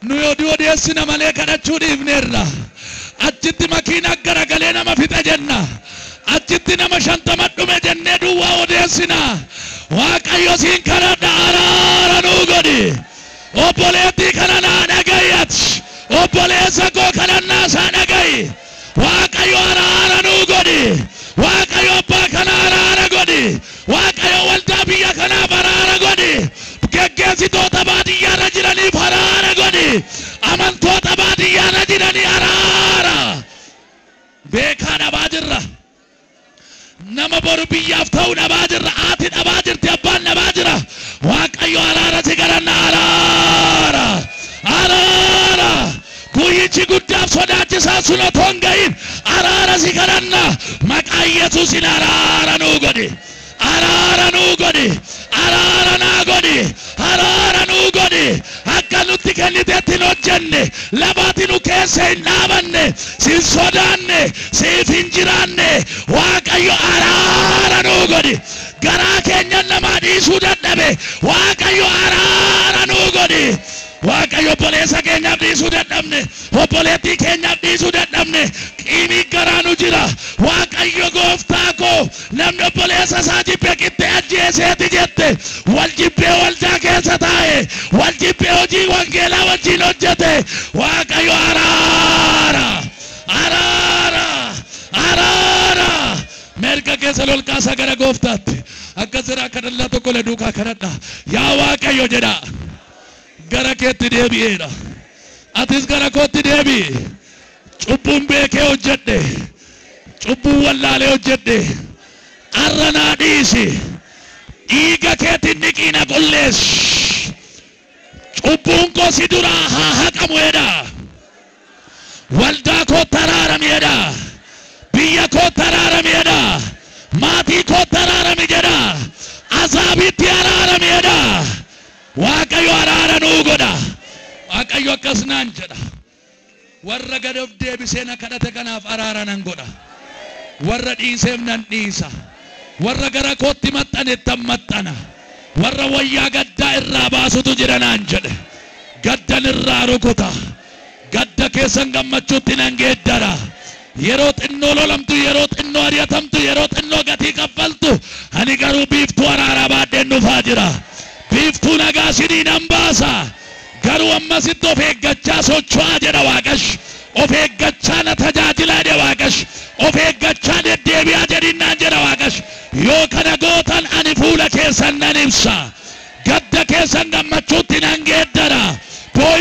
Nu oduu odeessina malee kadhachuu dhiifneerra. Achitti makiina garagalee nama fixe jenna. Achitti nama 50 dhume jennee duwwaa odeessina. Waaqayyo siin kadhadha, araara nuu godhi. Obboleettii kana naa dhaga'i ati. Obboleessa koo kadhannaa isaa dhaga'i. Waaqayyo araara nuu godhi. Waaqayyo abbaa kana araara godhi. Waaqayyo waldaa biyya kanaaf araara godhi. Geggeessitoota baadiyyaarra jiraniif araara godhi. Amantoota baadiyyaarra jiranii araara. Beekaa dhabaa jirra. Nama boru biyyaaf ta'u dhabaa jirra. Haati dhabaa jirti, abbaan dhabaa jira. Waaqayyo araara si kadhanna, araara. Araara. Guyyichi guddaaf sodaachisaa sun otoo hin gahin araara si kadhanna. Maqaa Yesuusin araara nuu godhi. Araara nuu godhi. Araara naa godhi. Araara nuu godhi. Akka nutti kenniteetti hin hojjenne, lafaati nu keessa hin dhaabanne, sin sodaanne, siif hin jiraanne. Waaqayyo araara nuu godhi. Garaa keenya namaa dhiisuu dadhabe. Waaqayyo araara nuu godhi. Waaqayyo obboleessa keenyaaf dhiisuu dadhabne, obboleettii keenyaaf dhiisuu dadhabne, qiimii garaa nu jira. Waaqayyo gooftaa koo, namni obboleessa isaa jibbe qixxee ajjeeseeti jette. Wal jibbee waldaa keessa taa'e, wal jibbee hojii wangeelaa wajjin hojjete. Waaqayyo araara, araara, araara. Mirga keessa lol kaasaa gara gooftaatti. Akka jira kadhannaa tokko le duukaa kadhadha. Yaa Waaqayyo jedha. Gara keetti deebi'eedha. Atis gara kootti deebi'i. Cubbuun beekee hojjedhe. Cubbuun wallaalee hojjedhe. Arra naa dhiisi. Dhiiga keetiin dhiqii na qulleessi. Cubbuun koo si duraa haa haqamu jedha. Waldaa kootti araarami jedha. Biyya kootti araarami jedha. Maatii kootti araarami jedha. Azaabitti araarami jedha. Waaqayyo araara nuu godha. Waaqayyo akkas naan jedha. Warra gad of deebisee na kadhate kanaaf araara nan godha. Warra dhiiseef nan dhiisa. Warra gara kootti maxxanettan maxxana. Warra wayyaa gaddaa irraa baasutu jira naan jedhe. Gaddan irraa rukuta. Gadda keessan gammachuutti nan geeddara. Yeroo xinnoo lolamtu, yeroo xinnoo ari'atamtu, yeroo xinnoo gatii kaffaltu, ani garuu biiftuu araaraa baadheen dhufaa jira. Biiftuu nagaa sinii nan baasa. Garuu ammasitti of eeggachaa socho'aa jedha Waaqash. Of eeggachaa na tajaajilaa jedha Waaqash. Of eeggachaa deddeebi'aa jedhinnaan jedha Waaqash. Yoo kana gootan ani fuula keessan nan ibsa. Gadda keessan gammachuutti nan geeddara. Boo'icha